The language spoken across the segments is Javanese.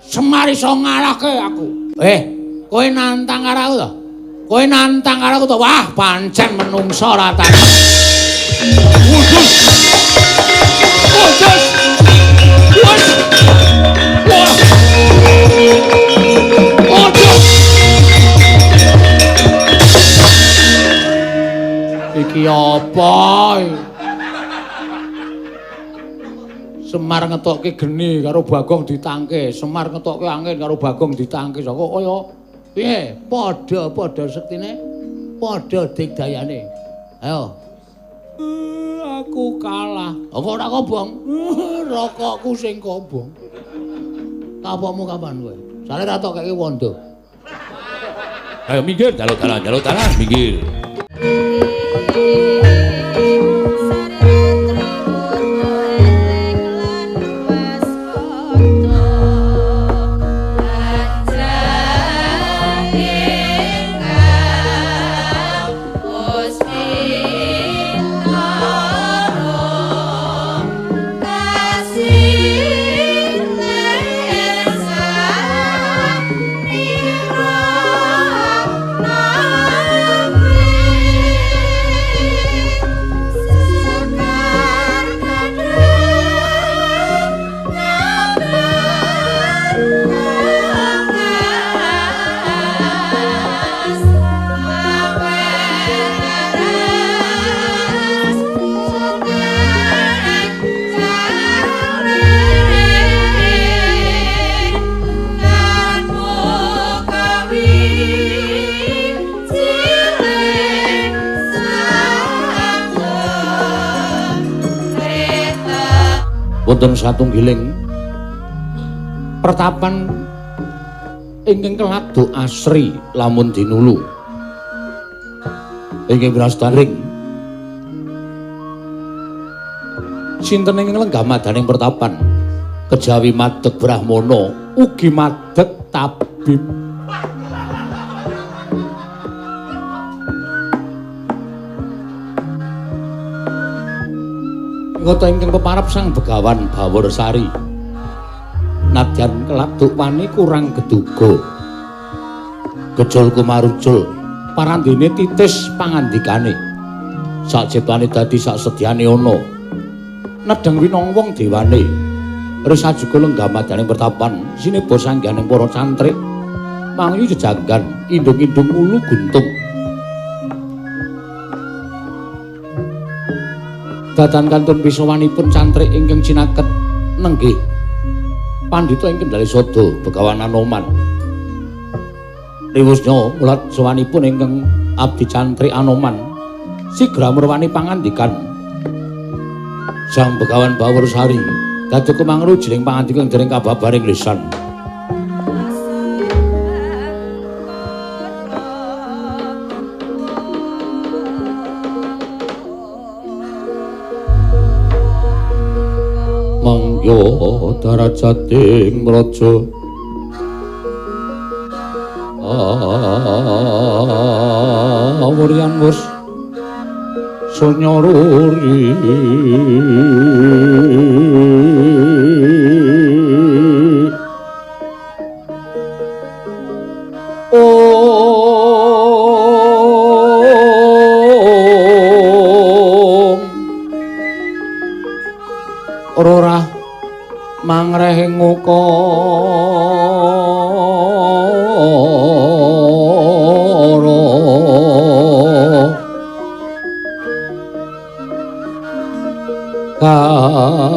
Semar iso ngalahke aku. Kowe nantang karo aku to? Kowe nantang karo aku to? Wah, pancen menungsa ora tak. Wudus. Wudus. Wus. Wah. Wudus. Iki apa? Semar ngetokke geni karo Bagong ditangke, Semar ngetokke angin karo Bagong ditangke. Kok kaya piye? Padha-padha sektine, padha digdayane. Ayo. Aku kalah. Apa ora kobong? Rokokku sing kobong. Kapokmu kapan kowe? Sale ra tok keke wondo. Ayo minggir, jaluk dalan, minggir. Wonten satunggiling pertapan ingkang keladuk asri lamun dinulu ingkang winastaring sinten ingkang lenggah madaning pertapan kejawi madeg brahmana ugi madeg tabib. Kota ingkang peparap Sang Begawan Baworsari. Nadyan keladuk wani kurang geduga. Gejol kumarucul parandene titis pangandikane. Sakciptane dadi saksedyane ana. Nedheng winong wong dewane. Risa juga lenggah madaning pertapan sineba sangganing para cantrik. Mangyu jejanggan indung-indung ulu guntung. Datan kantun pisawanipun cantrik ingkang cinaket nenggih pandhita ing Kendali Sada Begawan Anoman. Riwusnya mulat sowanipun ingkang abdi cantrik Anoman sigra murwani pangandikan Sang Begawan Baworsari dadi kumangru jring pangandika ing dereng kababaring lisan. Mangya darajating praja awuryan wus sunya ruri. Om Rorah mangrehing ukara karana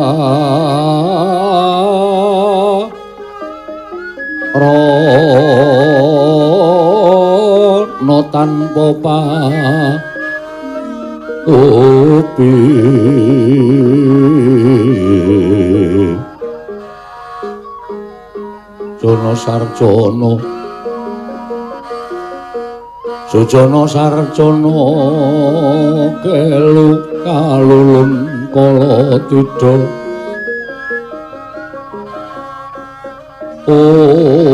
tanpa paopi. Jono sarjono Sujana sarjana kelu kalulun kala tidha. Om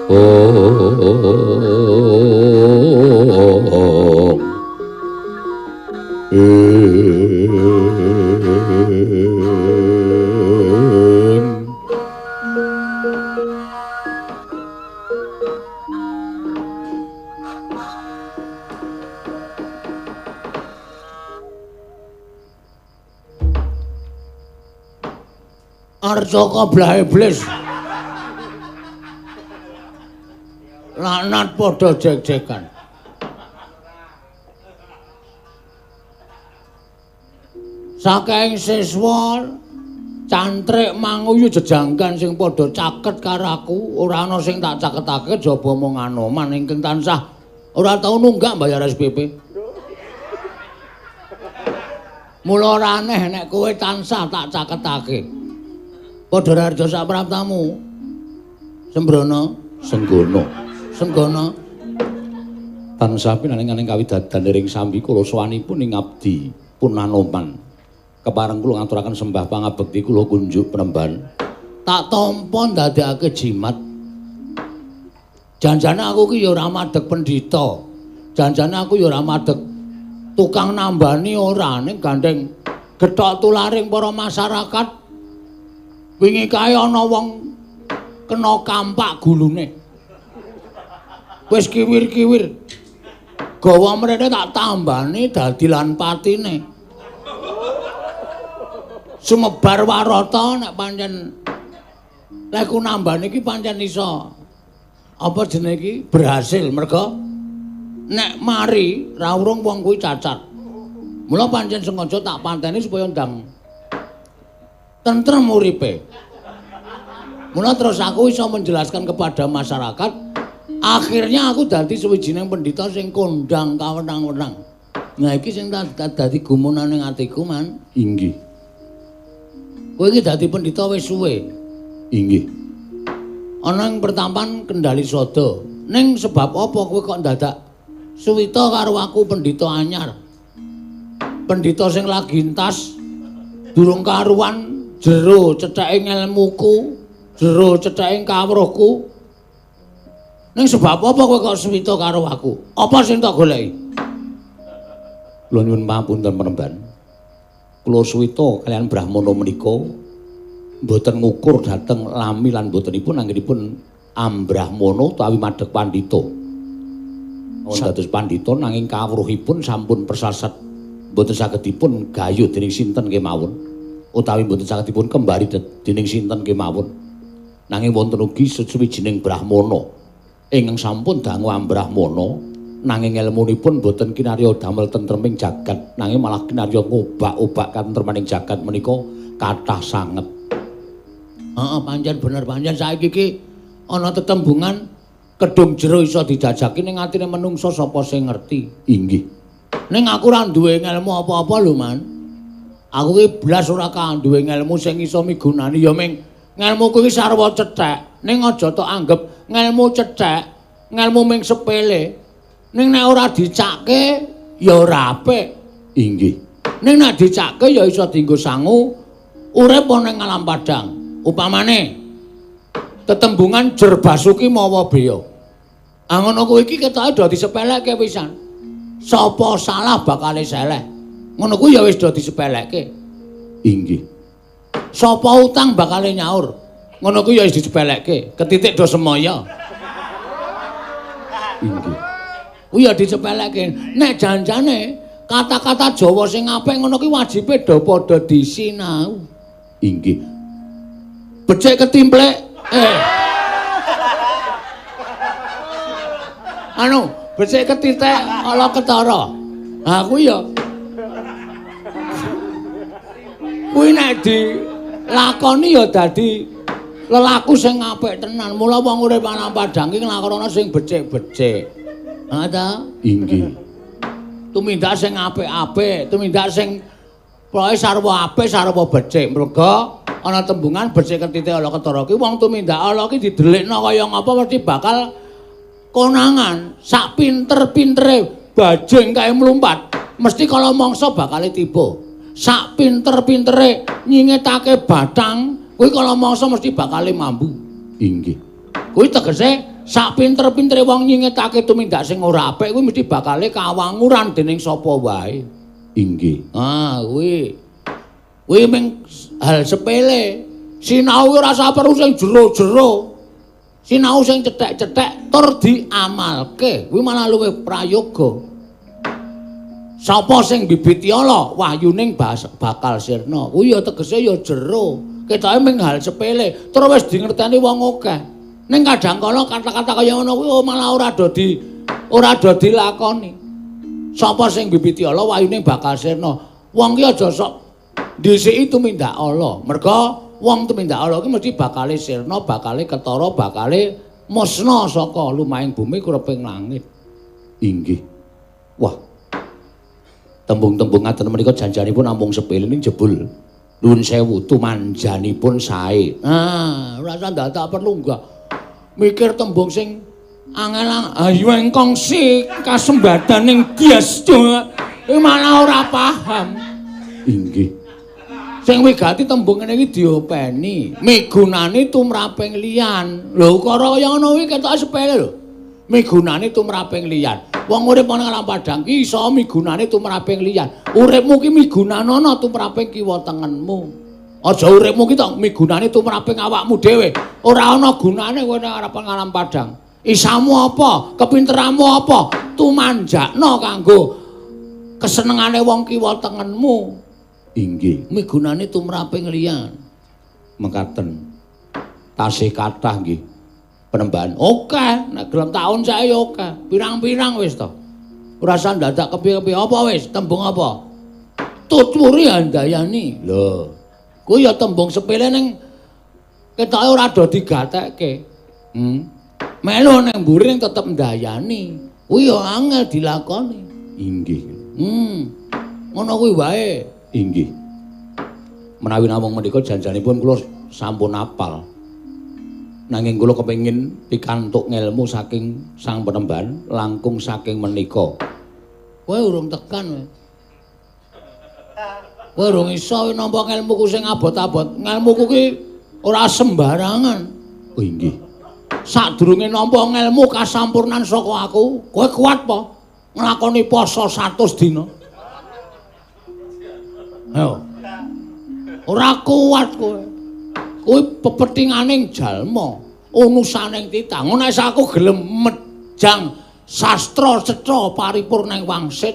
Om Arjaka blah iblis. Laknat padha jek-jekan. Saking siswa cantrik manguyu jejanggan sing padha caket karo aku, ora ana sing tak caketake jaba mung Anoman ingkang tansah ora tau nunggak mbayar SPP. Mula ora aneh nek kowe tansah tak caketake. Padha raharja sak praptamu. Sembrono, Senggono, Senggono. Tansah pinaringan ing kawidadan ring sambi kula sowanipun ing abdi pun Anoman. Kepareng kula ngaturaken sembah pangabekti kula kunjuk penemban. Tak tampa ndadekake jimat. Janjane aku ki ya ora madheg pendhita. Janjane aku ya ora madheg tukang nambani ora, ning gandeng gethok tularing para masyarakat. Wingi kae ana wong kena kampak gulune. Wis kiwir-kiwir. Gawa mrene tak tambani dadi lan patine. Sumebar warata nek pancen leku nambani iki pancen iso apa jenenge iki berhasil merga nek mari ra urung wong kuwi cacat. Mula pancen sengaja tak panteni supaya ndang tentrem uripe. Mula terus aku iso menjelaskan kepada masyarakat, akhirnya aku dadi suwijining pendhita sing kondang kawenang-wenang. Nah iki sing dadi gumunane atiku, Man. Inggih. Kowe iki dadi pendhita wis suwe. Inggih. Ana ing pertampan Kendali Sada. Ning sebab apa kowe kok ndadak suwita karo aku pendhita anyar? Pendhita sing lagi entas durung karuan jero cetheke ngelmuku, jero cetheke kawruhku. Ning sebab apa kowe kok suwita karo aku? Apa sing tak goleki? Kula nyuwun pamunten penemban. Kula suwita kaliyan Brahmana menika mboten ngukur dhateng lami lan mbotenipun anggenipun ambrahmana utawi madheg pandhita. Wonten dados pandhita nanging kawruhipun sampun persasat mboten saged dipun gayuh dening sinten kemawon utawi mboten saged dipun kembari dening sinten kemawon. Nanging wonten ugi suwijining brahmana ingkang sampun dangu ambrahmana nanging elmunipun boten kinarya damel tentreming jagat nanging malah kinarya ngobak-obak katentremaning jagat menika kathah sanget. Heeh, pancen bener, pancen saiki iki ana tetembungan kedung jero iso dijajaki ning atine menungsa sapa sing ngerti. Inggih. Ning aku ora duwe ngelmu apa-apa lho, Man. Aku ki blas ora duwe ngelmu sing iso migunani ya ming ngelmuku iki sarwa cethek. Ning aja tok anggep ngelmu cethek, ngelmu ming sepele. Ning nek ora dicake ya ora apik. Inggih. Ning nek dicake ya iso dienggo sangu urip ana ing alam padang. Upamane tetembungan Jer Basuki mawa beya. Ah ngono kuwi iki ketoke do disepelekke pisan. Sapa salah bakale seleh. Ngono kuwi ya wis do disepelekke. Inggih. Sapa utang bakale nyaur. Ngono kuwi ya wis disepelekke. Ketitik do semaya. Inggih. Kuwi ya disepelekke. Nek janjane kata-kata Jawa sing apik ngono kuwi wajibe do padha disinau. Inggih. Becik ketimplek. Anu, becik ketitik ala ketara. Ha kuwi ya. Kuwi nek dilakoni ya dadi lelaku sing apik tenan. Mula wong urip ana padang iki nglakono sing becik-becik. Ha ta? Inggih. Tumindak sing apik-apik, tumindak sing pokoke sarwa apik, sarwa becik. Merga ana tembungan becik ketitik ala ketara ki wong tumindak ala ki didelikno kaya ngapa mesti bakal konangan. Sak pinter-pintere bajing kae mlumpat, mesti kala mangsa bakale tiba. Sak pinter-pintere nyingetake bathang, kuwi kala mangsa mesti bakale mambu. Inggih. Kuwi tegese sak pinter-pintere wong nyingetake tumindak sing ora apik kuwi mesti bakale kawanguran dening sapa wae. Inggih. Ah, kuwi. Kuwi ming hal sepele. Sinau ora usah perlu sing jero-jero. Sinau sing cethek-cethek tur diamalke. Kuwi malah luwih prayoga. Sapa sing bibiti ala wahyuning bakal sirna. Kuwi ya tegese ya jero. Ketoke mung hal sepele, terus wis dingerteni wong akeh. Ning kadang kala kata-kata kaya ngono kuwi malah ora do dilakoni. Sapa sing bibiti ala wayune bakal sirna. Wong ki aja sok dhisiki tumindak ala. Merga wong tumindak ala ki mesti bakale sirna, bakale ketara, bakale musna saka lumahing bumi kureping langit. Inggih. Wah. Tembung-tembung ngaten menika janjanipun namung sepele ning jebul nuwun sewu tumanjanipun sae. Ah, ora usah ndadak perlu enggak. Mikir tembung sing angel ayu engkong si kasembadaning bias malah ora paham. Inggih. Sing wigati tembung ngene iki diopeni, migunani tumraping liyan. Lho ukara kaya ngono kuwi ketoke sepele lho. Migunani tumraping liyan. Wong urip ana alam padang ki iso migunani tumraping liyan. Uripmu ki migunanana tumraping kiwa tengenmu. Aja uripmu ki tok migunani tumraping awakmu dhewe. Ora ana gunane kowe ning arep alam padang. Isamu apa? Kepinteranmu apa? Tumanjakno kanggo kesenengane wong kiwa tengenmu. Inggih. Migunani tumraping liyan. Mekaten. Tasih kathah nggih penembahan. Oke, nek gelem taun sae ya oke. Pirang-pirang wis to. Ora usah ndadak kepiye-kepiye. Apa wis? Tembung apa? Tuturi handayani. Lho. Kuwi ya tembung sepele ning ketoke ora do digatekke. Melu ning mburi ning tetep ndayani. Kuwi ya angel dilakoni. Inggih. Ngono kuwi wae. Inggih. Menawi namung menika janjanipun kula sampun apal. Nanging kula kepengin pikantuk ngelmu saking sang penemban langkung saking menika. Kowe urung tekan kowe. Kowe urung iso nampa ngelmuku sing abot-abot. Ngelmuku ki ora sembarangan. Oh inggih. Sadurunge nampa ngelmu kasampurnan saka aku, kowe kuat po nglakoni poso 100 dina? Ayo. Ora kuat kowe. Kuwi pepetinganing jalma, unusaning titah. Ngono nek aku gelem mejang sastra cetha paripurna ing wangsit.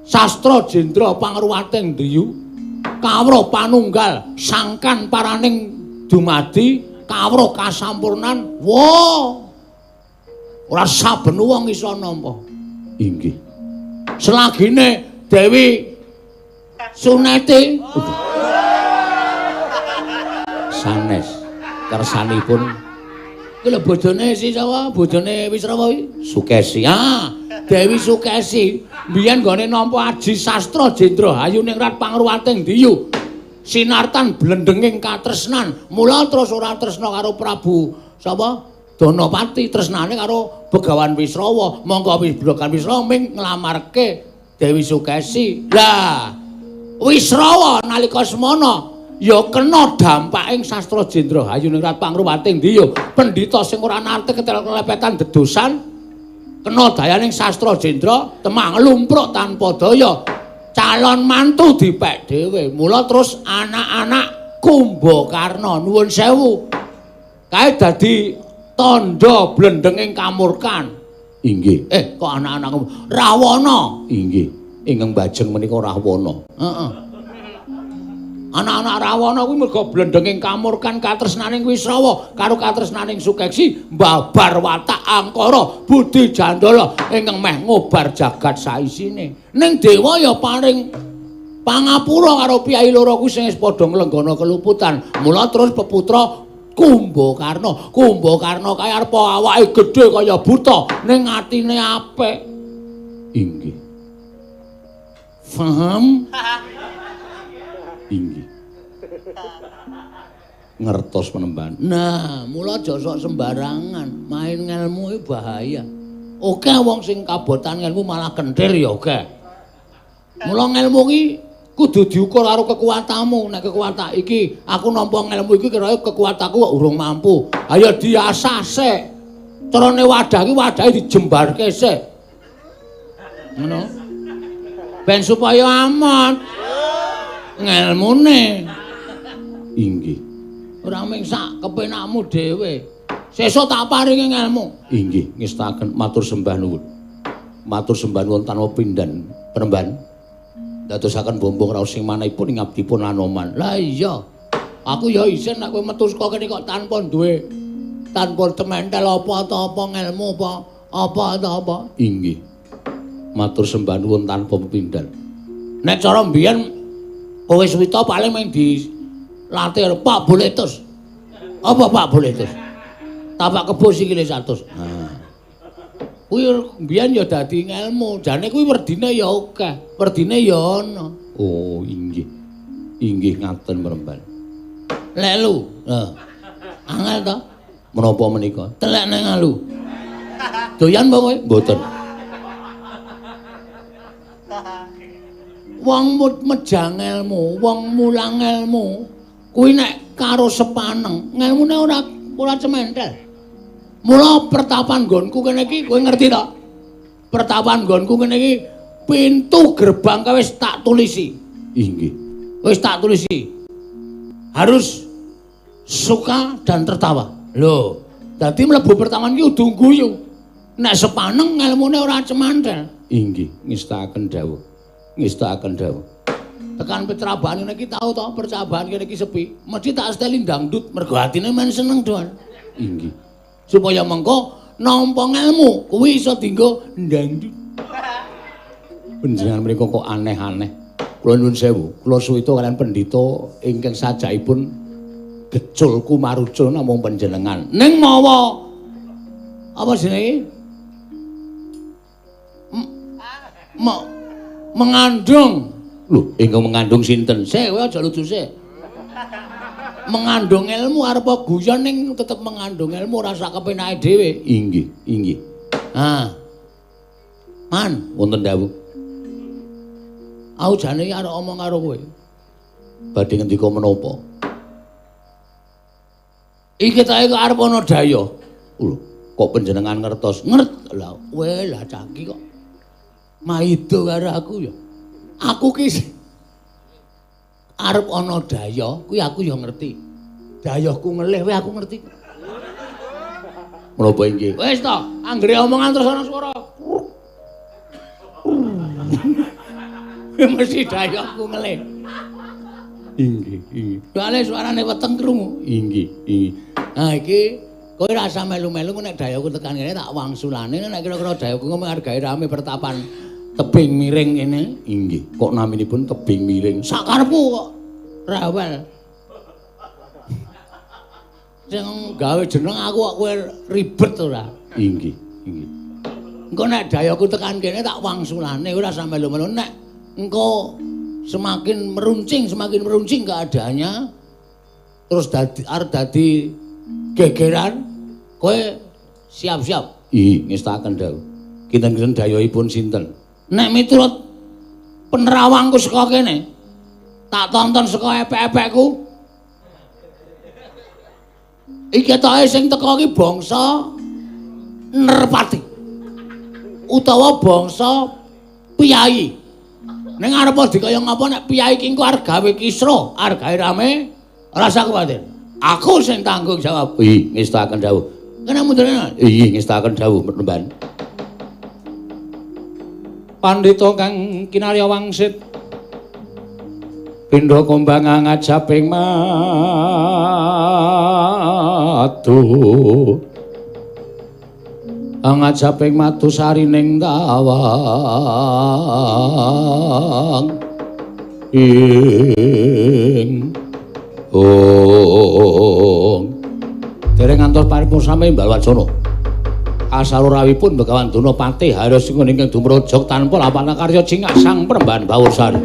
Sastra jendra pangruwating ndiyu, kawruh panunggal sangkan paraning dumadi, kawruh kasampurnan. Wah. Ora saben wong iso nampa. Inggih. Selagine Dewi Suneti sanes kersanipun kuwi lho bojone si sapa? Bojone Wisrawa kuwi? Sukesi. Ah, Dewi Sukesi mbiyen nggone nampa aji sastra jendra hayuningrat pangruwating diyu. Sinartan blendenging katresnan. Mula terus ora tresna karo Prabu sapa? Danapati, tresnane karo Begawan Wisrawa. Mongko Begawan Wisrawa ming nglamarke Dewi Sukesi. Lah, Wisrawa nalika semana ya kena dampaking sastra jendra hayuningrat pangruwating diyu. Pendhita sing ora nate ketel-kelepetan dedosan kena dayaning sastra jendra temang lumpruk tanpa daya. Calon mantu dipek dhewe. Mula terus anak-anak Kumbakarna nuwun sewu kae dadi tandha blendenging kamurkan. Inggih. Kok anak-anak Rawana? Inggih. Ingkang bajeng menika Rahwana. Heeh. Anak-anak Rawana kuwi merga blendenging kamurkan katresnaning Wisrawa karo katresnaning Sukeksi mbabar watak angkara budi jandala ingkang meh ngobar jagat saisine. Ning dewa ya paring pangapura karo piyai loro kuwi sing wis padha nglenggana keluputan. Mula terus peputra Kumbakarna. Kumbakarna kae arep awake gedhe kaya buta ning atine apik. Inggih. Faham? Inggih. Ngertos penemban. Nah, mula aja sok sembarangan, main ngelmu iki bahaya. Oke wong sing kabotan ngelmu malah kenthir ya oke. Mula ngelmu iki kudu diukur karo kekuatanmu. Nek kekuatan iki aku nampa ngelmu iki kira kekuatanku kok urung mampu. Ayo diasah sik. Carane wadah iki wadahe dijembarke sik. Ngono. Ben supaya aman. Ngelmune. Inggih. Ora mung sak kepenakmu dhewe. Sesuk tak paringi ngelmu. Inggih, ngestaken matur sembah nuwun. Matur sembah nuwun tanpa pindhan penemban. Dadosaken bombong raos sing manahipun ing abdipun Anoman. Lah iya. Aku ya isin nek kowe metu saka kene kok tanpa duwe tanpa tementel apa ta apa ngelmu apa apa ta apa. Inggih. Matur sembah nuwun tanpa pepindhan. Nek cara mbiyen kowe Suwita paling mung dilatih Pak Boletus. Apa Pak Boletus? Tapak kebo sikile 100. Nah. Kuwi mbiyen ya dadi ngelmu, jane kuwi werdine ya akeh, werdine ya ana. Oh, inggih. Inggih ngaten Mremban. Lek lu, heeh. Angel to? Menapa menika? Telek nang alu. Doyan apa kowe? Mboten. Wong mejang elmu, wong mulang elmu, kuwi nek karo sepaneng, ngelmune ora cementel. Mula pertapan nggonku kene iki kowe ngerti to? Pertapan nggonku kene iki pintu gerbang kae wis tak tulisi. Inggih. Wis tak tulisi. Harus suka dan tertawa. Lho, dadi mlebu pertapan iki kudu guyu. Nek sepaneng ngelmune ora cemantel. Inggih, ngestakaken dawuh. Ngestakaken dawuh. Tekan percabaan ngene iki tau to, percabaan kene iki sepi. Mesti tak seteli dangdut mergo atine men seneng doan. Inggih. Supaya mengko nampa ngelmu kuwi iso dienggo ndangdut. Panjenengan mriku kok aneh-aneh. Kula nyuwun sewu, kula suwita kalian pendhita ingkang sajakipun gecul kumarucul namung panjenengan. Ning mawa apa jenenge? Mengandung. Lho, ingkang mengandung sinten? Sik, kowe aja lucu sik. Mengandung ilmu arep guyon ning tetep mengandung ilmu ora sak kepenake dhewe. Inggih, inggih. Ah. Man, wonten dawuh. Aku jane arep omong karo kowe. Badhe ngendika menapa? Iki ta kok arep ana daya. Lho, kok panjenengan ngertos? Ngert. Lah kowe lah caki kok maido karo aku ya. Aku ki arep ana daya, kuwi aku ya ngerti. Dayahku ngelih kowe aku ngerti. Menapa inggih? Wis to, anggere omongan terus ana swara. Mesti dayahku ngelih. Inggih, inggih. Soale suarane weteng krungu. Inggih, inggih. Nah iki kowe ora usah melu-melu nek dayahku tekan kene tak wangsulane nek kira-kira dayahku ngomong hargae rame pertapan tebing miring kene. Inggih, kok naminipun tebing miring? Sakarepku kok rewel. Sing gawe jeneng aku kok kowe ribet ora? Inggih, inggih. Engko nek dayaku tekan kene tak wangsulane ora usah melu-melu nek engko semakin meruncing keadaannya terus dadi arep dadi gegeran kowe siap-siap. Ih, ngestakaken dawuh. Kinten-kinten dayahipun sinten? Nek miturut penerawangku saka kene, tak tonton saka epek-epekku. Iki ketoke sing teka iki bangsa Nerpati utawa bangsa piyayi. Ning arep dikaya ngapa nek piyayi iki engko arep gawe kisra, arep gawe rame, ora usah kuwatir. Aku sing tanggung jawab. Ih, ngestakaken dawuh. Kene mundurane. Ih, ngestakaken dawuh, Mremban. Pandhita kang kinarya wangsit pindha kombang ngajaping madu ngajaping madu sarining tawang ing ong dereng ngantos paripun sami Mbalwacana asarurawipun Begawan Duna Patih Harya Singa ingkang dumrojog tanpa lapana karya cingak sang Premban Bawursari.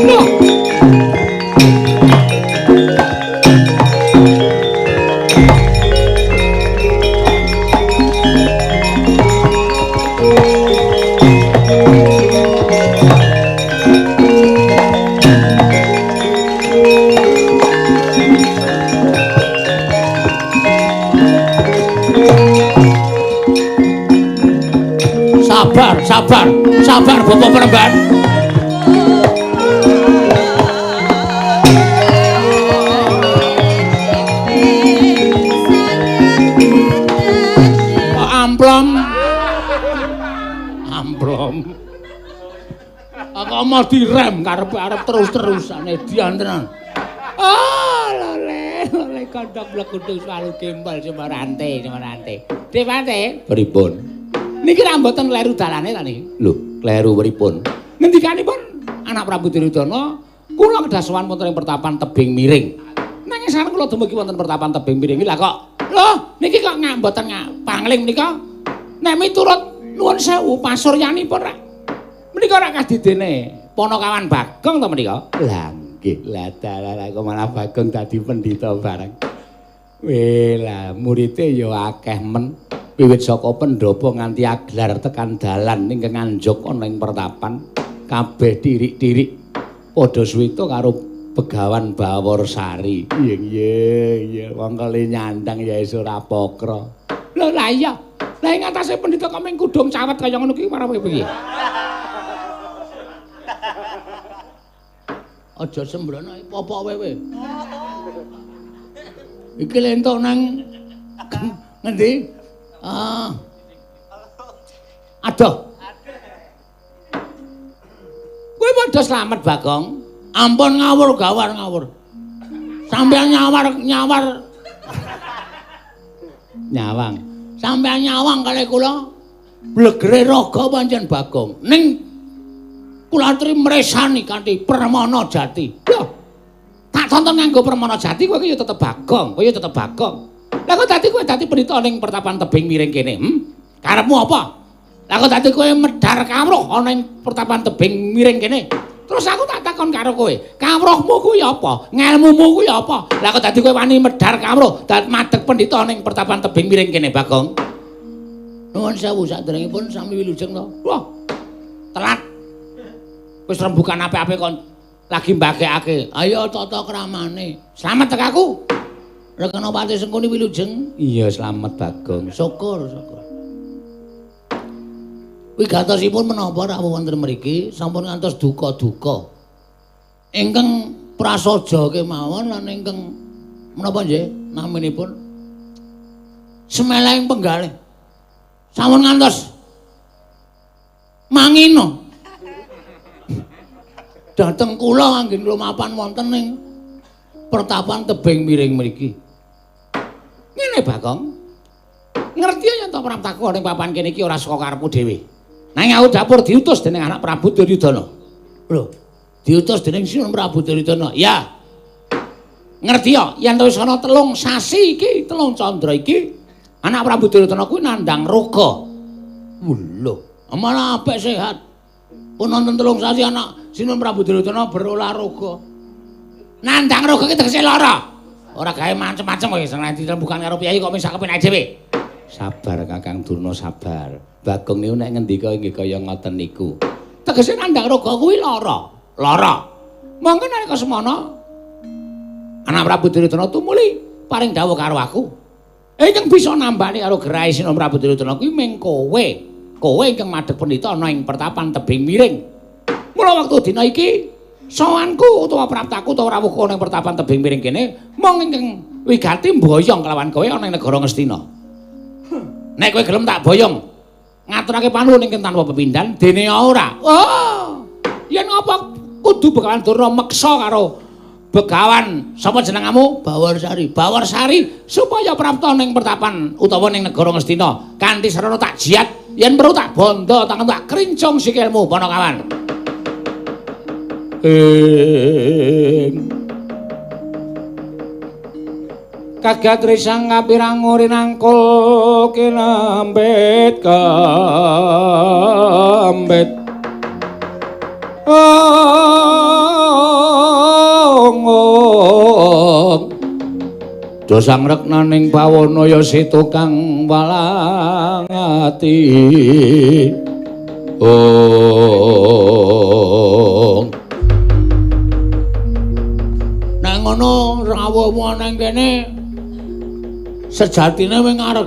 Oh, Sabar, sabar Bapak Peremban. Amplom. Amplom. Aku mau direm karepe arep terus-terusane dian tenan. Ah, lole, lole kandhak mlekudung swalu gembal semarante, semarante. Dewate, pripun? Niki ra mboten kleru dalane ta niki? Lho, kleru pripun? Ngendikanipun anak Prabu Duryudana, kula kedah sowan wonten ing pertapan tebing miring. Nanging sareng kula dumugi wonten pertapan tebing miring iki lha kok. Lho, niki kok mboten pangling menika? Nek miturut nuwun sewu pasuryanipun rak menika rak kadidene Panakawan Bagong to menika? Lah nggih, lah dalah kok malah Bagong dadi pendhita bareng. Weh lah murite ya akeh men. Wiwit saka pendhapa nganti aglar tekan dalan ingkang nganjuk ana ing pertapan kabeh tirik-tirik padha suwita karo Begawan Baworsari. Iya iya iya wong kali nyandang ya wis ora pokro. Lho lah iya. Lah ing atase pendhita kok mung kudung cawet kaya ngono ki marang piye? Aja sembrono popok kowe. Iki lentok nang ngendi? Ah. Aduh. Kowe padha slamet Bagong. Ampun ngawur gawar ngawur. Sampeyan nyawar nyawar. Nyawang. Sampeyan nyawang kalih kula blegere raga pancen Bagong. Ning kula aturi mresani kanthi permana jati. Lho. Tak tonton nganggo permana jati kowe iki ya tetep Bagong, kowe ya tetep Bagong. Lah kok dadi kowe dadi pendhita ning pertapan tebing miring kene, hm? Karepmu apa? Lah kok dadi kowe medhar kawruh ana ing pertapan tebing miring kene? Terus aku tak takon karo kowe, kawruhmu kuwi apa? Ngelmumu kuwi apa? Lah kok dadi kowe wani medhar kawruh, dadi madeg pendhita ning pertapan tebing miring kene, Bagong? Nuwun sewu saderengipun sami wilujeng to. Wah. Telat. Wis rembukan apik-apik kon lagi mbagekake. Ayo tata kramane. Slamet tek aku. Rekenopati Sengkuni wilujeng. Iya, slamet Bagong. Syukur, syukur. Wigatosipun menapa rawuh wonten mriki sampun ngantos duka-duka. Ingkang prasaja kemawon lan ingkang menapa nggih naminipun semeleng penggalih. Sampun ngantos mangino. Dhateng kula anggen kula mapan wonten ing pertapan tebing miring mriki. Ngene Bagong. Ngerti yen to praptaku ning papan kene iki ora saka karepmu dhewe. Nanging aku dapur diutus dening anak Prabu Duryudana. Lho, diutus dening Sinun Prabu Duryudana. Ya. Ngerti ya yen wis ana 3 sasi iki, 3 candra iki, anak Prabu Duryudana kuwi nandhang roga. Lho, malah apik sehat. Pun nonton 3 sasi anak Sinun Prabu Duryudana berolah roga. Nandhang roga ki tegese lara. Ora gawe macem-macem kowe sing ditembukan karo piyai kok misak kepenak dhewe. Sabar Kakang Durna, sabar. Bagong niku nek ngendika nggih kaya ngoten niku. Tegese nandhang roga kuwi lara. Lara. Monggo nalika semana anak Prabu Duryudana tumuli paring dawuh karo aku. Ingkang bisa nambani karo gerahe Sinun Prabu Duryudana kuwi mung kowe. Kowe ingkang madhep pendhita ana ing pertapan tebing miring. Mula wektu dina iki sowanku utawa praptaku utawa rawuhku ana ing pertapan tebing miring kene mung ingkang wigati mboyong kelawan kowe ana ing negara Ngastina. Nek kowe gelem tak boyong ngaturake panuwun ingkang tanpa pepindhan dene ora. Oh, yen ngapa kudu Begawan Durna meksa karo Begawan sapa jenengamu? Bawarsari. Bawarsari supaya prapta ning pertapan utawa ning negara Ngastina kanthi sarana tak jiat yen perlu tak bondo tangan tak krincung sikilmu Panakawan. Kagat risang kapirang rinangkul kinambit kambit. Ong ong. Dosang reknaning bawana ya si tukang walang ati. Ong. Nek ngono rawuhmu nang kene sejatine wing arep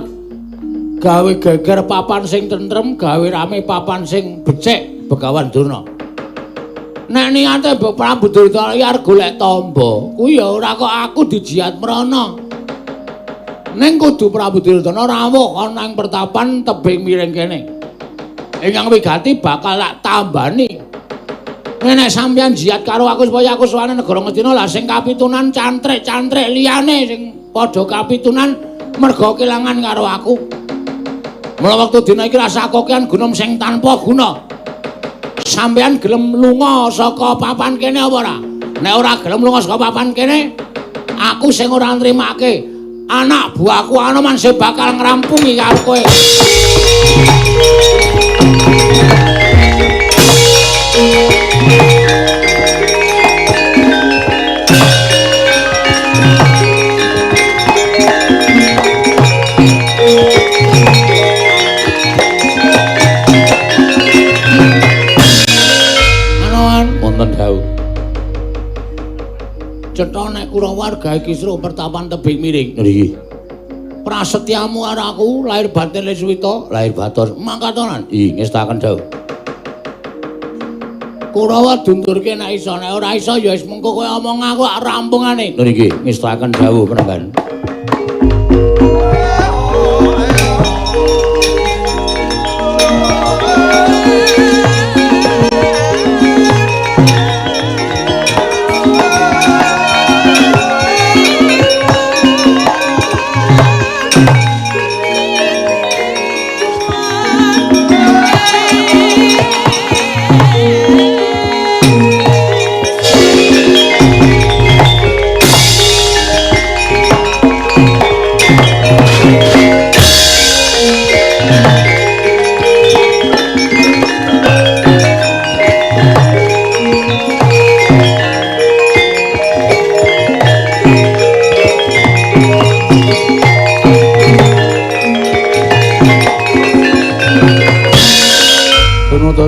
Gawe geger papan sing tentrem, gawe rame papan sing becik Begawan Durna. Nek niate Mbok Prabu Duryudana iki arep golek tamba, kuwi ya ora kok aku dijiat mrana. Ning kudu Prabu Duryudana rawuh ana ing pertapan tebing miring kene. Ingkang wigati bakal tak tambani. Nek sampeyan jiat karo aku supaya aku sowane negara Ngastina, lah sing kapitunan cantrik-cantrik liyane sing padha kapitunan merga kelangan karo aku. Mula wektu dina iki rasa kokean gunung sing tanpa guna. Sampeyan gelem lunga saka papan kene apa ora? Nek ora gelem lunga saka papan kene, aku sing ora nrimake. Anak buahku Anoman sing bakal ngrampungi karo kowe. Anoman wonten dawuh. Cetha nek Kurawa gawe kisruh pertapan tebing miring. Nggih. Prasetyamu karo aku lahir batin Leswita, lahir batos mangkatonan. Ih, ngestaken dawuh. Kurawa dundurke nek iso, nek ora iso ya wis mengko kowe omong aku rampungane. Lho niki ngestaken dawuh penemban.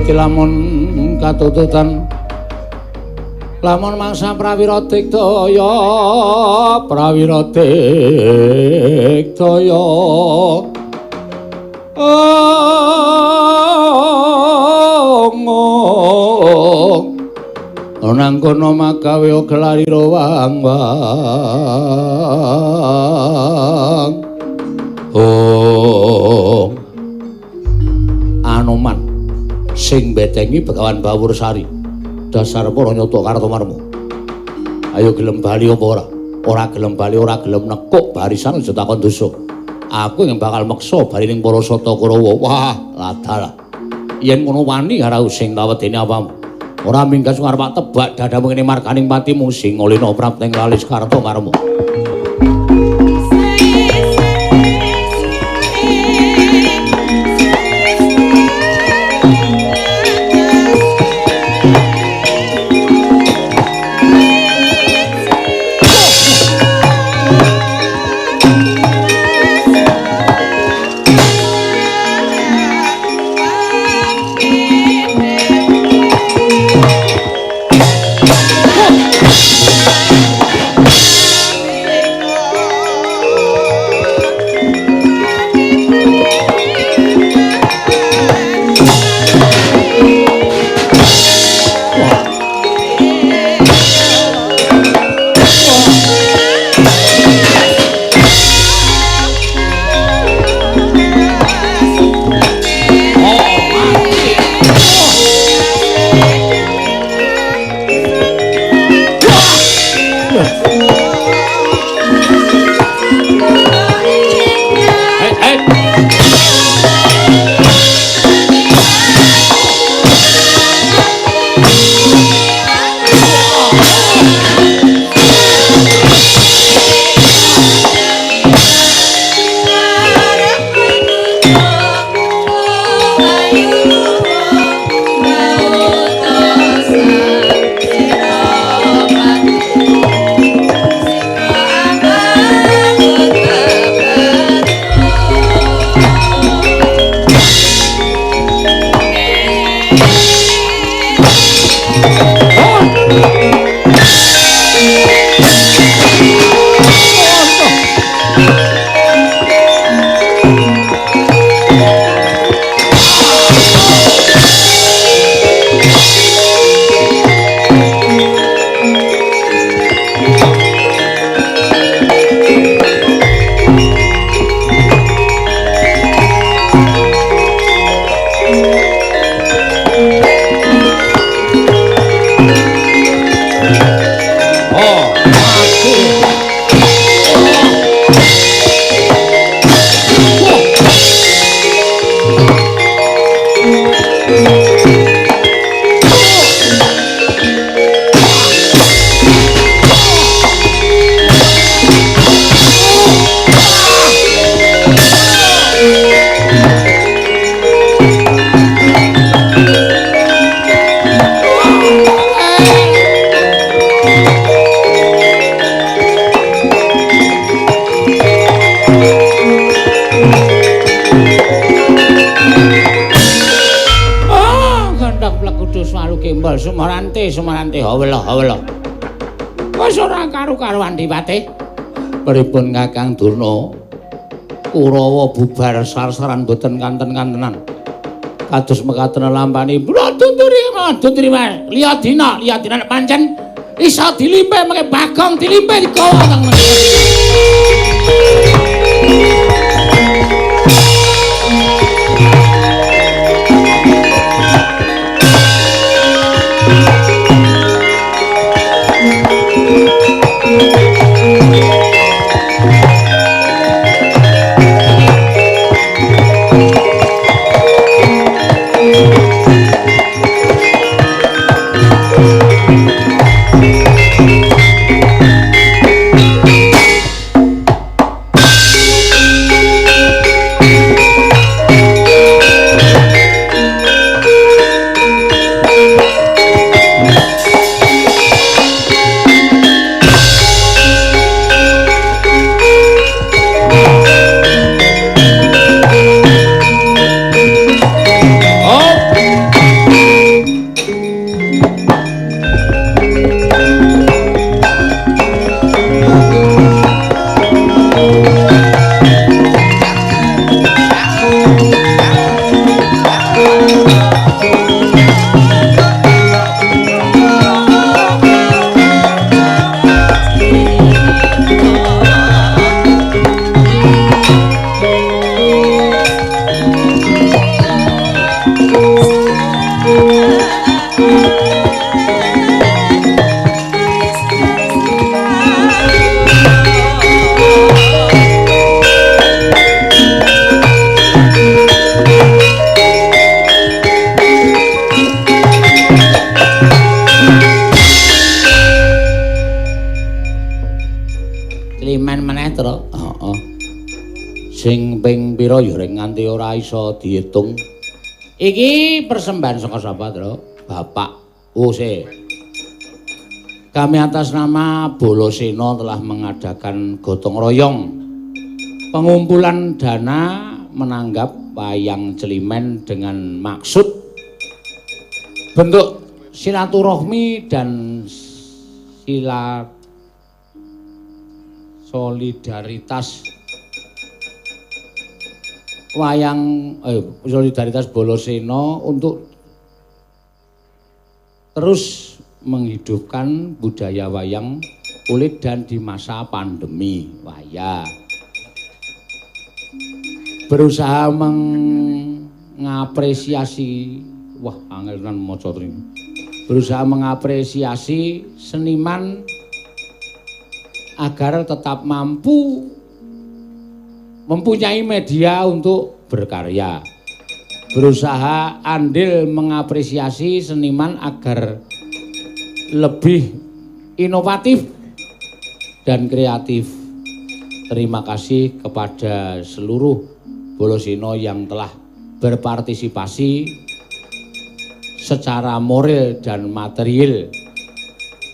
Lamun katututan lamun mangsa prawira digdaya prawira digdaya ong nang kono magawe gelarira wang wang ong Anoman sing betengi Begawan Bawursari dasar para nyata Kartomarma. Ayo gelem bali apa ora? Ora gelem bali, ora gelem nekuk barisan aja takon dosa. Aku yang bakal meksa bali ning para Sata Kurawa. Wah, ladalah. Yen ngono wani karo sing tawedene apamu. Ora minggas arep tebak dadamu ngene marganing patimu sing ngolena prapteng lalis Kartomarma. Gembol Sumarante, Sumarante hawela hawela. Wis ora karu-karuan dipate. Pripun Kakang Durna? Kurawa bubar sar-saran boten kanten-kantenan. Kados mekaten lampani. Tunturi mawon, tunturi mawon. Liya dina, liya dina nek pancen iso dilimpe mengke Bagong dilimpe digawa teng Sing ping pira ya ring nganti ora iso diitung. Iki persembahan saka sapa, Tru? Bapak Ose. Kami atas nama Bolosena telah mengadakan gotong royong pengumpulan dana menanggap wayang Climen dengan maksud bentuk silaturahmi dan solidaritas wayang solidaritas Bolosena untuk terus menghidupkan budaya wayang kulit dan di masa pandemi. Waya berusaha mengapresiasi, wah angel tenan maca ini. Berusaha mengapresiasi seniman agar tetap mampu mempunyai media untuk berkarya. Berusaha andil mengapresiasi seniman agar lebih inovatif dan kreatif. Terima kasih kepada seluruh Bolosena yang telah berpartisipasi secara moral dan material.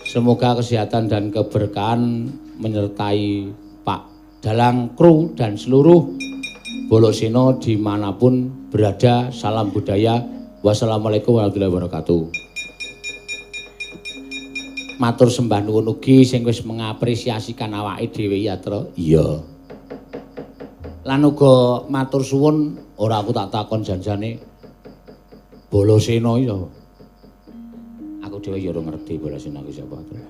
Semoga kesehatan dan keberkahan menyertai Pak Dalang, kru, dan seluruh Bolosena dimanapun berada. Salam budaya. Wassalamualaikum warahmatullahi wabarakatuh. Matur sembah nuwun ugi sing wis mengapresiasikan awake dhewe ya, Tru. Iya. Lan uga matur suwun, ora aku tak takon janjane Bolosena iki sapa. Aku dhewe ya ora ngerti Bolosena iki sapa, Tru.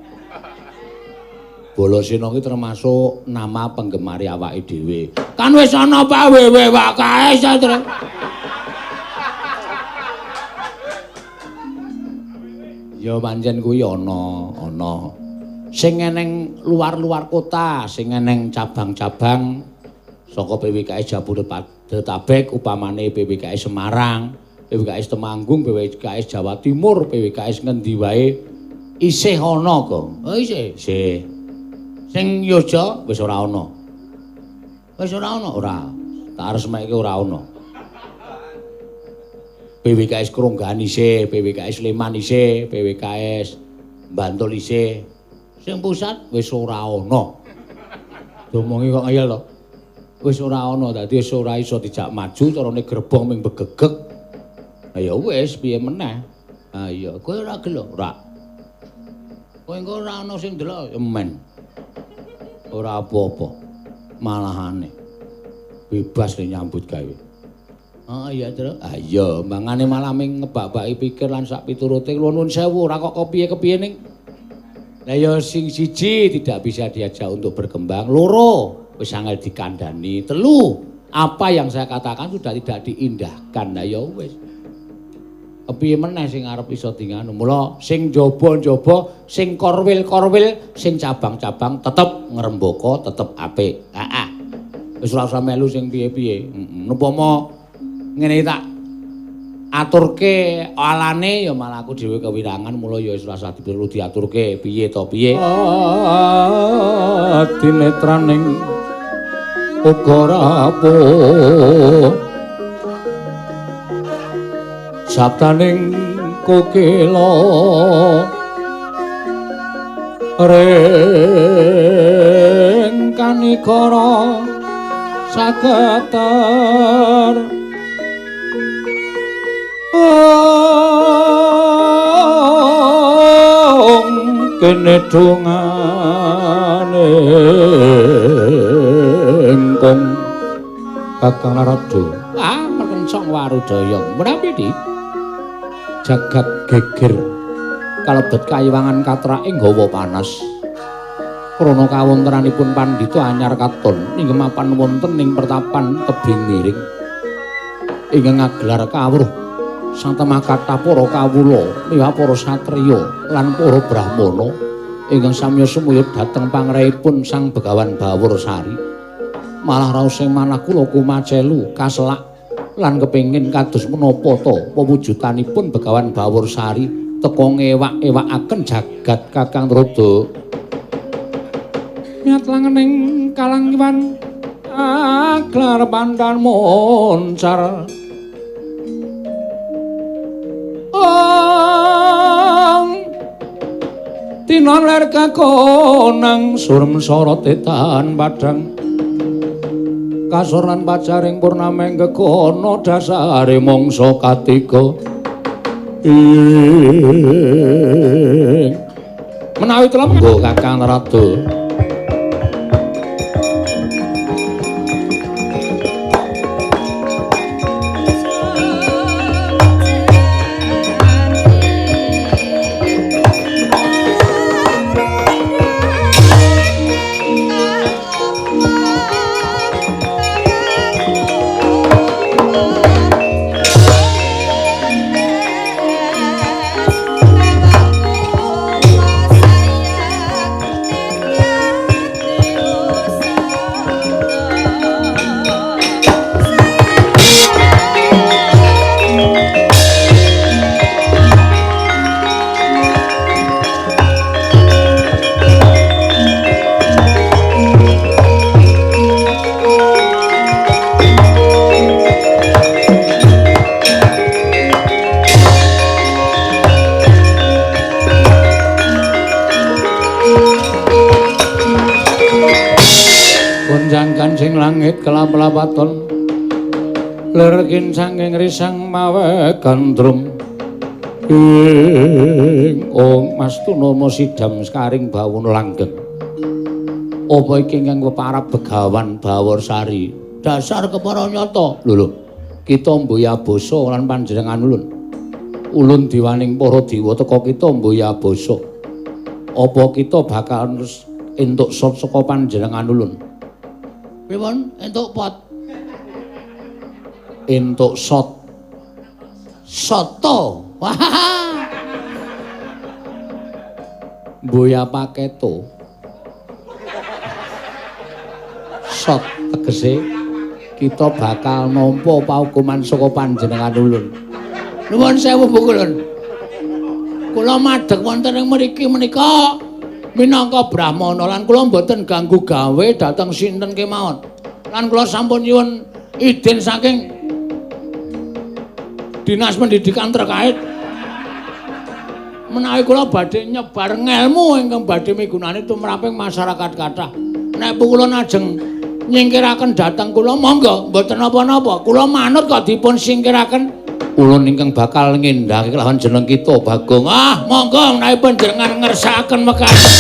Bolosena iki termasuk nama penggemar awake dhewe. Kan wis ana Pak Wewe Pak kae, Tru. Ya pancen kuwi ana, ana. Sing eneng luar-luar kota, sing eneng cabang-cabang saka PWKS Jabodetabek, upamane PWKS Semarang, PWKS Temanggung, PWKS Jawa Timur, PWKS ngendi wae isih ana kok. Oh isih, isih. Sing Yogya wis ora ana. Wis ora ana, ora. Tak resmeke ora ana. PWKS Kronggahan isih, PWKS Sleman isih, PWKS Bantul isih. Sing pusat wis ora ana. Domongi kok ngeyel to. Wis ora ana, dadi wis ora iso dijak maju, carane gerbong ming begegeg. Lah ya wis piye meneh. Ha iya, kowe ora gelo? Ora. Kowe engko ora ana sing ndelok men. Ora apa-apa. Malahane bebas le nyambut gawe. Oh iya, Tru. Ah iya, mangane malah ming ngebak-baki pikir lan sak piturute kula nuwun sewu ora kok kepiye-kepiye ning. Lah ya sing siji tidak bisa diajak untuk berkembang, loro wis angel dikandani, telu apa yang saya katakan sudah tidak diindahkan. Lah ya wis. Kepiye meneh sing arep iso dinganu. Mula sing njaba-njaba, sing korwil-korwil, sing cabang-cabang tetep ngrembaka, tetep apik. Heeh. Wis ora usah melu sing piye-piye. Heeh. Umpama ngene tak aturke alane ya malah aku dhewe kewirangan, mula ya wis ora usah perlu diaturke piye to piye. Dinetraning uga rawuh sabdaning kokila ring kanikara sageter ong kene dongane engkong Kakang Narada. Ah, merkencong warudaya. Menawi di jagat geger kalebet kayiwangan katraking hawa panas. Krana kawontenanipun pandhita anyar katon ing mapan wonten ing pertapan tebing miring ingkang ngagelar kawruh sang temah kathah para kawula miwah para satriya lan para brahmana ingkang samya sumuyut dhateng pangrehipun Sang Begawan Bawursari. Malah raosing manah kula kumacelu kaselak lan kepengin kados menapa to pewujudanipun Begawan Bawursari teka ngewak-ewakaken jagat Kakang Narada. Miat langening kalangkiwan aglar pandan moncar ong tinon ler kakonang surem sorote tan padang kasor lan pacaring purnameng gegono dasare mangsa katiga. Menawi telembung Kakang Narada. Kancing langit kelap-lapaton lerkin sanging risang mawe gandrum ing ong Mas Tunama sidam sekaring bawon langgeng. Apa iki ingkang peparab Begawan Bawursari? Dasar kepara nyata. Lho lho, kita mboya basa lan panjenengan ulun. Ulun diwaning para dewa teka kita mboya basa. Apa kita bakal entuk sot saka panjenengan ulun? Pripun? Entuk pot. Entuk sot. Soto. Wah. Mboya paketo. Sot tegese kita bakal nampa paukuman saka panjenengan ulun. Nuwun sewu Bu Kulun. Kula madheg wonten ing mriki menika minangka brahmana lan kula mboten ganggu gawe dhateng sinten kemawon. Lan kula sampun nyuwun izin saking Dinas Pendidikan terkait menawi kula badhe nyebar ngelmu ingkang badhe migunani tumraping masyarakat kathah. Nek kula ajeng nyingkiraken dhateng kula monggo, mboten napa-napa. Kula manut kok dipun singkiraken. Ulun ingkang bakal ngendhake kelawan jeneng kita Bagong. Ah, monggo menawi panjenengan ngersakaken mekaten.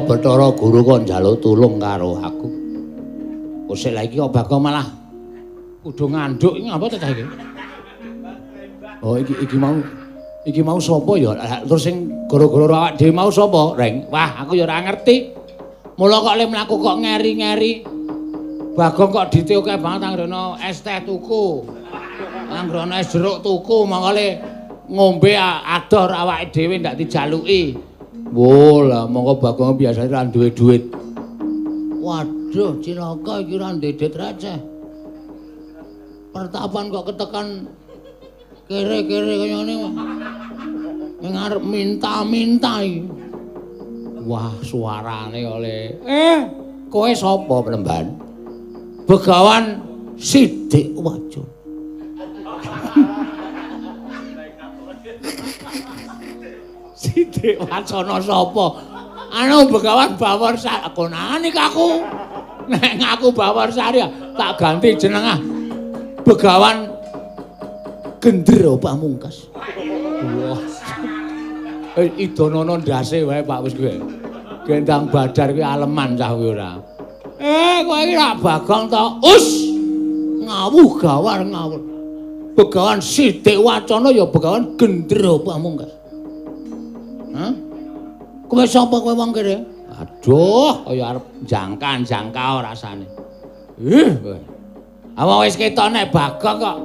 Bathara Guru kok njaluk tulung karo aku. Kosek lha iki kok Bagong malah kudu ngandhuk iki ngapa ta iki? Oh iki mau sapa ya? Terus sing gara-gara awak dhewe mau sapa, Reng? Wah, aku ya ora ngerti. Mula kok le mlaku kok ngeri-ngeri. Bagong kok dite akeh banget anggere es teh tuku. Anggere es jeruk tuku, mongko le ngombe ador awake dhewe ndak dijaluki. Wo lah mongko Bagong biasane ra duwe duit. Waduh, cilaka iki ra duwe duit receh. Pertapan kok ketekan kere-kere kaya ngene. Ning arep minta-minta iki. Wah, suarane oleh. Kowe sapa, Plemban? Begawan Sidik Wajo. Sidik Wacana sapa? Anu Begawan Bawarsari. Konane aku. Nek ngaku Bawarsari tak ganti jeneng ah. Begawan Gendera Pamungkas. Wah. Idonono ndase wae Pak wis kowe. Gendang Badar kuwi aleman cah kuwi ora. Kowe iki rak Bagong to? Us. Ngawuh gawar ngawur. Begawan Sidik Wacana ya Begawan Gendera Pamungkas. Hah? Kowe sapa kowe wong kene? Aduh, kaya arep jangka-jangka rasane. Ih, kowe. Awak wis ketok nek Bagong kok.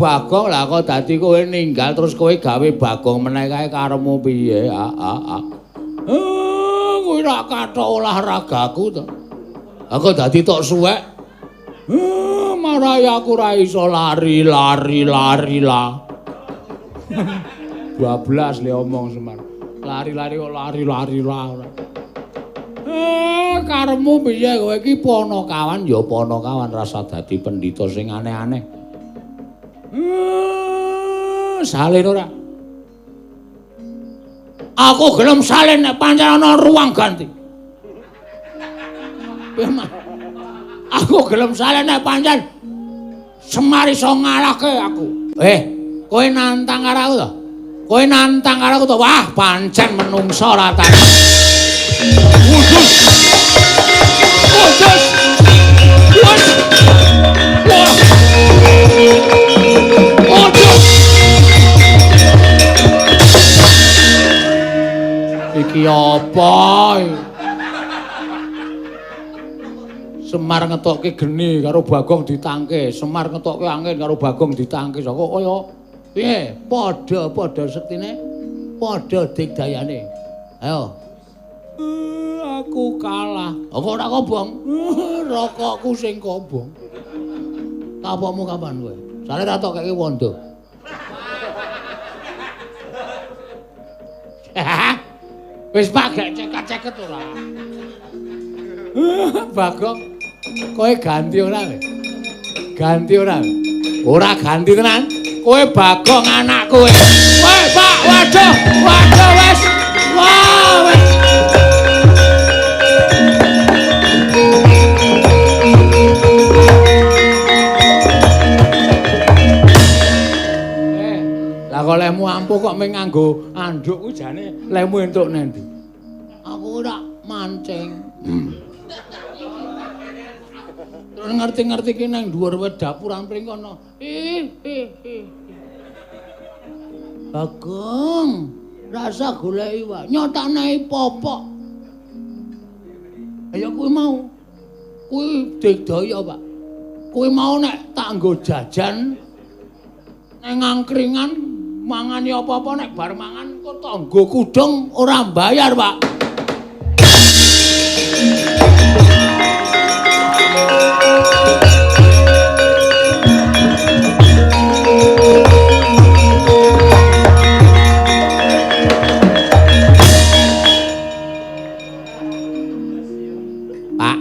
Bagong lah kok dadi kowe ninggal terus kowe gawe Bagong meneh kae karepmu piye? Kowe rak kathok olahragaku to. Aku dadi tok suwek. Marai aku ora iso lari lari lari lah. 12 le omong Semar. Lari-lari kok lari-lari lah ora. Karepmu piye kowe iki panakawan ya panakawan rasa dadi pendhita sing aneh-aneh. Salin ora? Aku gelem salin nek pancen ana ruang ganti. Piye, Mas? Aku gelem salin nek pancen Semar iso ngalahke aku. Kowe nantang karo aku to? Kowe nantang karo aku to? Wah, pancen menungsa ora ta. Wudus. Wudus. Wudus. Wah. Wudus. Iki apa? Semar ngetokke geni karo Bagong ditangke, Semar ngetokke angin karo Bagong ditangke. Kok kaya piye? Padha-padha sektine, padha digdayane. Ayo. Aku kalah. Kok ora kobong? Rokokku sing kobong. Kapokmu kapan kowe? Sale ra tok keke wondo. Wis Pak gek ceket-ceket ora. Bagong, kowe ganti ora kowe? Ganti ora? Ora ganti tenan. Kowe Bagong anakku kowe. Weh, Pak, waduh, waduh wis. Wah, wis. Lah kok lehmu ampuh kok mung nganggo anduk kuwi jane lehmu entuk nendi? Aku ora mancing. Terus ngerti-ngerti ki nang dhuwur wit dapuran mriko ana. Ih ih ih. Bagong, rasa golek iwak, nyotane popok. Ayo kuwi mau. Kuwi digdaya, Pak. Kuwi mau nek tak nggo jajan nang angkringan mangani apa-apa nek bar mangan kok tangga kudung ora mbayar, Pak. Pak,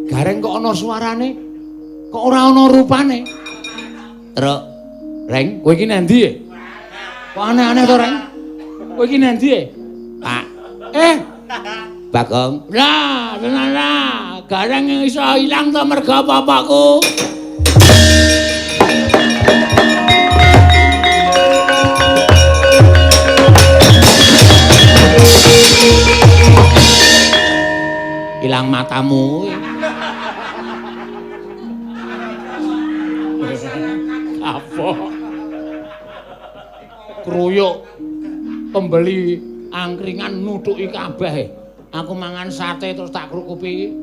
gareng kok ana suarane? Kok ora ana rupane? Truk, Reng, kowe iki nang ndi? Kok aneh-aneh to, Reng? Kowe iki nang ndi? Pak. Bagong. Lah, tenan lah. Gareng iso ilang to mergo bapakku. Ilang matamu. Kapok. Kruyuk pembeli angkringan nutuki kabeh. Aku mangan sate terus tak krukupi.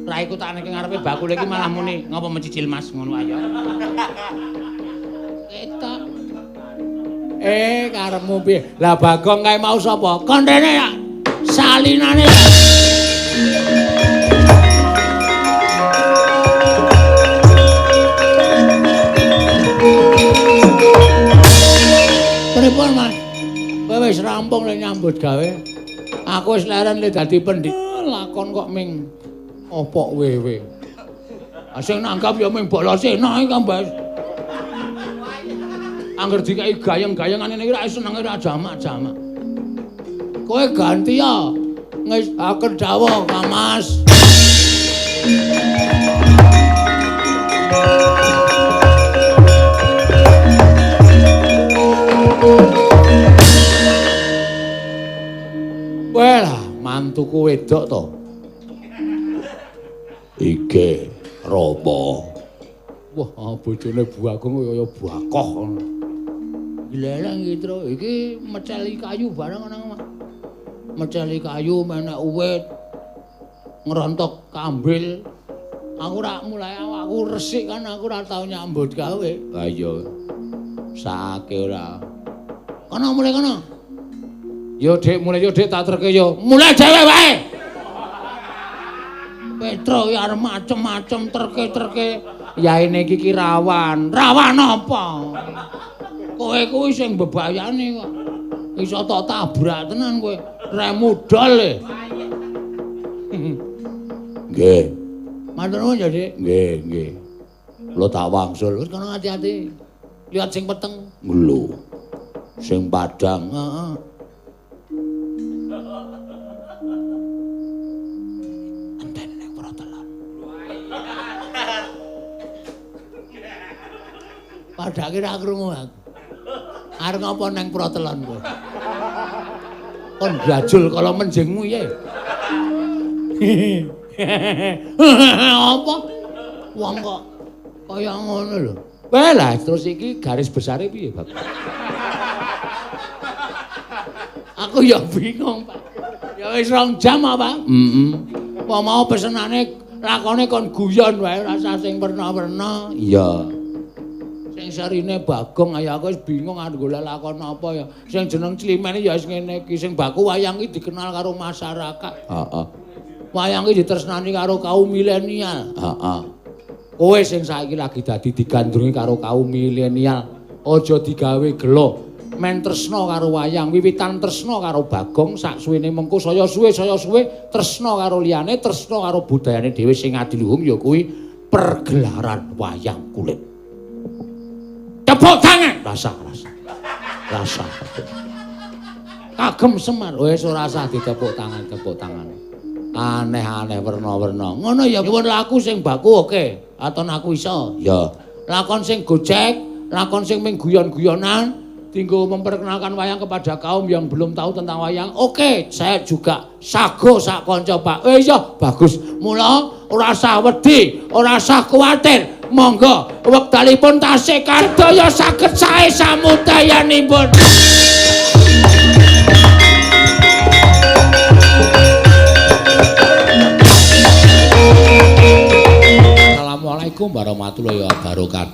Raiku tak niki ngarepe bakul iki malah muni, ngopo mencicil Mas ngono ayo. Ketok. Karepmu piye? Lah Bagong kae mau sapa? Kon rene ya. Salinane. Pripun Mas? Kowe wis rampung le nyambut gawe. Aku wis leren le dadi pendhita. Lakon kok ming opok wewe. Sing nanggap ya ming Balasena iki Mbak. Angger dikai gayeng-gayengan ngene iki ra senenge ra jamak-jamak. Kowe ganti ya. Ngesaken dawuh Kang Mas. Wah, mantuku wedok to. Iki Rama. Wah, bojone Bu Agung kaya bakoh ngono. Gleleng iki, Tru. Iki meceli kayu bareng nang omah. Meceli kayu menek uwit. Ngrontok kambil. Aku ora mulai awakku resik kan aku ora tau nyambut gawe. Ha iya. Sakake ora. Kono mulai kono. Yo Dik, mulai yo Dik tak terke yo. Mulai dhewe wae. Petro ya arep macem-macem terke-terke. Yaene iki ki rawan. Rawan apa? Kowe kuwi sing mbebayani kok. Iso tok tabrak tenan kowe. Remudol e. Nggih. Matur nuwun ya, Dik. Nggih, nggih. Kula tak wangsul. Wis kono ati-ati. Lihat sing peteng. Lho. Sing padang. Heeh. Entene ning protelon. Padake ra krungu aku. Arep ngapa nang protelon kowe? Kon jajul kala menjingmu ye. Apa? Wong kok kaya ngono lho. Wah lah terus iki garis besare piye, Pak? Aku ya bingung, Pak. Ya wis 2 jam apa? Heeh. Wong mau pesenane lakone kon guyon wae ora usah sing werna-werna. Iya. Sing serine Bagong ayo aku wis bingung arep golek lakon apa ya. Sing jeneng Climene ya wis ngene iki, sing baku wayang iki dikenal karo masyarakat. Heeh. Wayang iki ditresnani karo kaum milenial. Heeh. Kowe sing saiki lagi dadi digandrungi karo kaum milenial, aja digawe gelo. Men tresna karo wayang, wiwitan tresna karo Bagong, saksuwene mengko saya suwe tresna karo liyane, tresna karo budayane dhewe sing adiluhung ya kuwi pergelaran wayang kulit. Tepuk tangan. Rasa. Rasa. Kagem Semar. Wis ora usah ditepuk tangan, tepuk tangan. Aneh-aneh werna-werna. Ngono ya pun laku sing baku oke, aton aku iso. Ya. Lakon sing gojek, lakon sing ming guyon-guyonan, tinggo memperkenalkan wayang kepada kaum yang belum tahu tentang wayang. Oke, saya juga sago sak kanca, Pak. Iya, bagus. Mula Ora usah wedi, ora usah kuwatir. Monggo wekdalipun tasih kadaya saged sae samudayanipun. Assalamualaikum warahmatullahi wabarakatuh.